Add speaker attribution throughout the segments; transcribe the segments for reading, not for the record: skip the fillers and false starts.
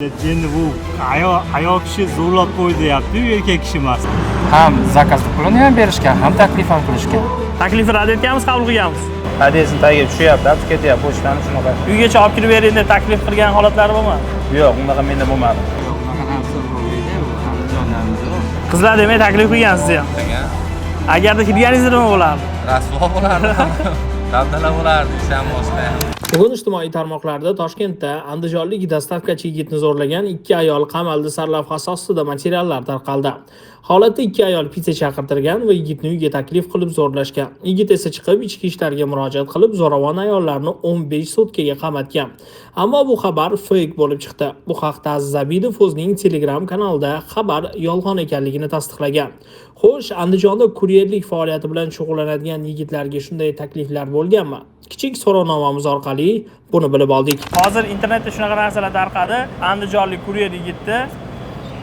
Speaker 1: Endi bu ayol kishi zo'rlab qo'ydi deyapti, erkak kishi emas.
Speaker 2: Ham заказ pulini ham berishgan, ham taklif ham qilishgan.
Speaker 3: Taklifi rad etganmiz, qabul qilganmiz.
Speaker 4: Hadesini tagiga tushyapti, olib ketyapti pochtani, shunaqa.
Speaker 3: Uygacha olib kirib bering deb taklif qilgan holatlari bormi?
Speaker 4: Yo'q, unaqa menda bo'lmadi.
Speaker 2: Unaqa narsa bo'lmaydi, bu Andijonda yo'q.
Speaker 3: Qizlar demak taklif qilgan sizni ham.
Speaker 5: Qilgan.
Speaker 3: Agarda kirganingizda nima bo'lardi?
Speaker 5: Rasvo bo'lardi. Dabdala bo'lardi, ish ham boshqa ham.
Speaker 6: Bugun ijtimoiy tarmoqlarda Toshkentda andijonlik доставка chi yigitni zo'rlagan ikki ayol qamaldi sarlavhasi ostida materiallar tarqaldi. Holatda ikki ayol pitsa chaqirtirgan va yigitni uyga taklif qilib zo'rlashgan. Yigit esa chiqib ichki ishlarga murojaat qilib, zo'ravon ayollarni 15 sutkaga qamatgan. Ammo bu xabar fake bo'lib chiqdi. Bu haqda Aziz Abidov o'zining Telegram kanalida xabar yolg'on ekanligini tasdiqlagan. Xo'sh, Andijonda kuryerlik faoliyati bilan shug'ullanadigan yigitlarga shunday takliflar bo'lganmi? Kichik so'rovnomamiz orqali buni bilib oldik.
Speaker 3: Hozir internetda shunaqa narsalar tarqadi. Andijonlik kuryer yigitni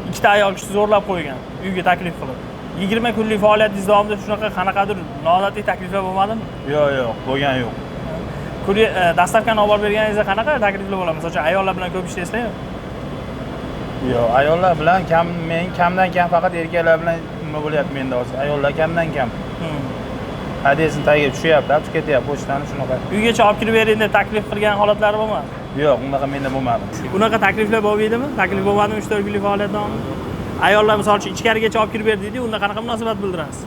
Speaker 3: ikkita ayol kishi zo'rlab qo'ygan, uyga taklif qilib. 20 kunlik faoliyatingiz davomida shunaqa qanaqadir noodatiy takliflar bo'lmadimi?
Speaker 4: Yo'q, bo'lgani yo'q.
Speaker 3: Kuryer доставка ni olib borib berganingizda qanaqa takliflar bo'ladi? Misol uchun ayollar bilan ko'p ishlaysizlar-ku.
Speaker 4: Yo'q, ayollar bilan kam, men kamdan kam, faqat erkaklar bilan nima bo'lyapti menda hozir. Ayollar kamdan kam. Hadesini tagiga tushyapti, olib ketyapti pochtani, shunaqa.
Speaker 3: Uygacha olib kirib bering deb taklif qilgan holatlari bormi?
Speaker 4: Yo'q, unaqa menda bo'lmadi.
Speaker 3: Unaqa takliflar bo'lmaydimi? Taklif bo'lmadimi 3-4 kunlik faoliyat davomida? Ayollar misol uchun ichkarigacha olib kirib ber deydi, unda qanaqa munosabat bildirasiz?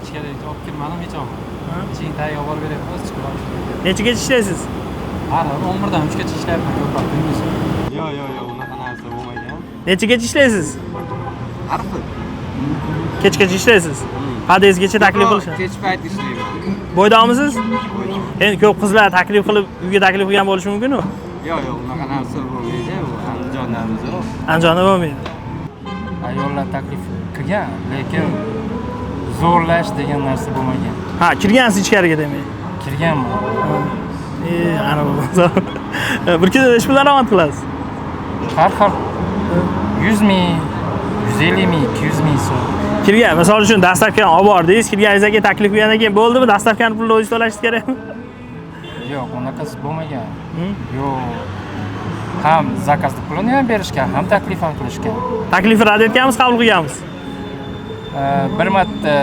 Speaker 2: Ichkarigacha olib kirmadim hech olmadim. Eshigini tagiga olib borib beryapti, o'zi chiqib olib kirib.
Speaker 3: Nechagacha ishlaysiz?
Speaker 2: Har 11 dan 3 gacha ishlayapman ko'proq kunduz.
Speaker 1: Yo'q, unaqa narsa bo'lmagan.
Speaker 3: Nechagacha ishlaysiz?
Speaker 7: Har xil.
Speaker 3: Kechgacha ishlaysiz? Podyezdgacha taklif qilishadi.
Speaker 7: Kech payt ishlayman.
Speaker 3: Bo'ydoqmisiz? Endi ko'p qizlar taklif qilib, uyga taklif qilgan bo'lishi mumkin-u.
Speaker 7: Yo'q, unaqa narsa bo'lmaydi. Bu Andijonda yo'q.
Speaker 3: Andijonda bo'lmaydi.
Speaker 2: Ayollar taklif qilgan, lekin zo'rlash degan narsa bo'lmagan.
Speaker 3: Ha, kirgansiz ichkariga demak.
Speaker 2: Kirganman.
Speaker 3: Ana bo'lmasa. Bir kunda necha pul daromad qilasiz?
Speaker 2: Har xil 100 ming, 150 ming, 200 ming so'm.
Speaker 3: Kirgan, misol uchun доставка ni olib bordingiz, kirganingizdan keyin taklif qilgandan keyin bo'ldimi? Доставка ni pulini o'zingiz to'lashingiz kerakmi?
Speaker 2: Yo'q, unaqasi bo'lmagan. Yo'q. Ham заказ pulini ham berishgan, ham taklif ham qilishgan.
Speaker 3: Taklifi rad etganmiz, qabul qilganmiz.
Speaker 2: Bir marta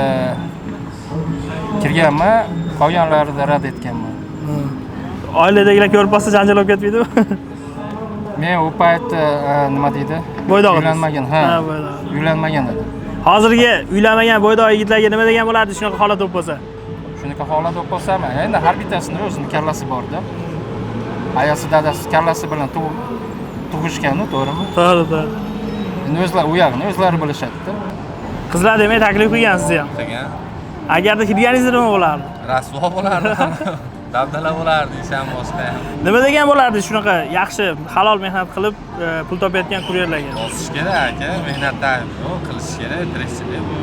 Speaker 2: kirganman, qolganlarida rad etganman.
Speaker 3: Oiladagilar ko'rib qolsa janjal bo'lib ketmaydimi?
Speaker 2: Men u paytda nima deydi?
Speaker 3: Bo'ydoq edingiz.
Speaker 2: Uylanmagan, ha.
Speaker 3: Ha, bo'ydoq.
Speaker 2: Uylanmagan edi.
Speaker 3: Hozirgi uylanmagan bo'ydoq yigitlarga nima degan bo'lardi shunaqa holat bo'lib qolsa?
Speaker 2: Shunaqa holat bo'lib qolsami, endi har bittasini o'zini kallasi bor-da. Ayasi, dadasi kallasi bilan tug'ishgan-u, to'g'rimi?
Speaker 3: To'g'ri.
Speaker 2: Endi o'zlari u yog'ini o'zlari bilishadi-da.
Speaker 3: Qizlar demak taklif qilgan sizni ham.
Speaker 5: Qilgan.
Speaker 3: Agarda kirganingizda nima bo'lardi?
Speaker 5: Rasvo bo'lardi. Dabdala bo'lardi, ish ham boshqa ham.
Speaker 3: Nima degan bo'lardi shunaqa yaxshi halol mehnat qilib pul topayotgan kuryerlarga?
Speaker 5: Bosish kerak aka, mehnatda ayb yo'q, qilish kerak, tirikchilik bu.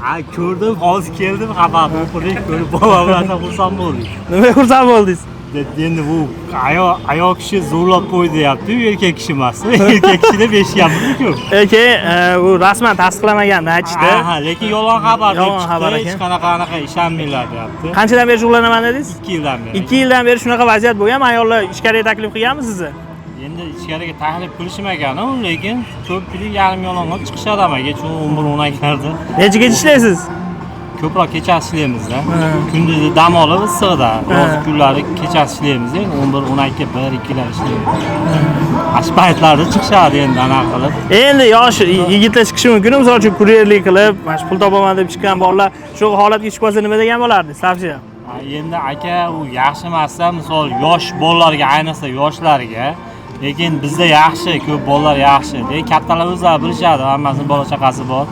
Speaker 1: Ha, ko'rdim, hozir keldim, xabarni o'qidik, ko'rib bola bilan xursand bo'ldik.
Speaker 3: Nimaga xursand bo'ldingiz?
Speaker 1: Endi bu ayol kishi zo'rlab qo'ydi deyapti, erkak kishi emas. Erkak kishi deb eshitganmiz-ku.
Speaker 3: Keyin u rasman tasdiqlamaganini aytishdi.
Speaker 1: Ha, lekin yolg'on xabar deb
Speaker 3: Yolg'on xabar
Speaker 1: chiqdi,
Speaker 3: ekan.
Speaker 1: hech qanaqa anaqa ishonmanglar deyapti.
Speaker 3: Qanchadan beri shug'ullanaman dedingiz?
Speaker 1: 2 yildan beri.
Speaker 3: 2 yildan beri shunaqa vaziyat bo'lganmi? Ayollar ichkariga taklif qilganmi sizni?
Speaker 1: Endi ichkariga taklif qilishmagan u, lekin ko'pchilik yarim yolg'on qilib chiqishadi ama kech 11 12larda.
Speaker 3: Nechagacha ishlaysiz?
Speaker 1: Ko'proq kechasi ishlaymizda. Kunduzi dam olib issig'ida, ro'za kunlari kechasi ishlaymiz, endi 11, 12, 1, 2 lar ishlaymiz. Ana shu paytlarda chiqishadi endi anaqa qilib.
Speaker 3: Endi yosh yigitlar chiqishi mumkin, misol uchun kuryerlik qilib, mana shu pul topaman deb chiqqan bolalar shu holatga tushib qolsa nima degan bo'lardingiz? Tavsiya.
Speaker 1: Ha, endi aka, u yaxshi emasda, misol yosh bolalarga, ayniqsa yoshlarga. Lekin bizda yaxshi, ko'p bolalar yaxshi. Lekin kattalar o'zlari bilishadi, hammasini bola chaqasi bor.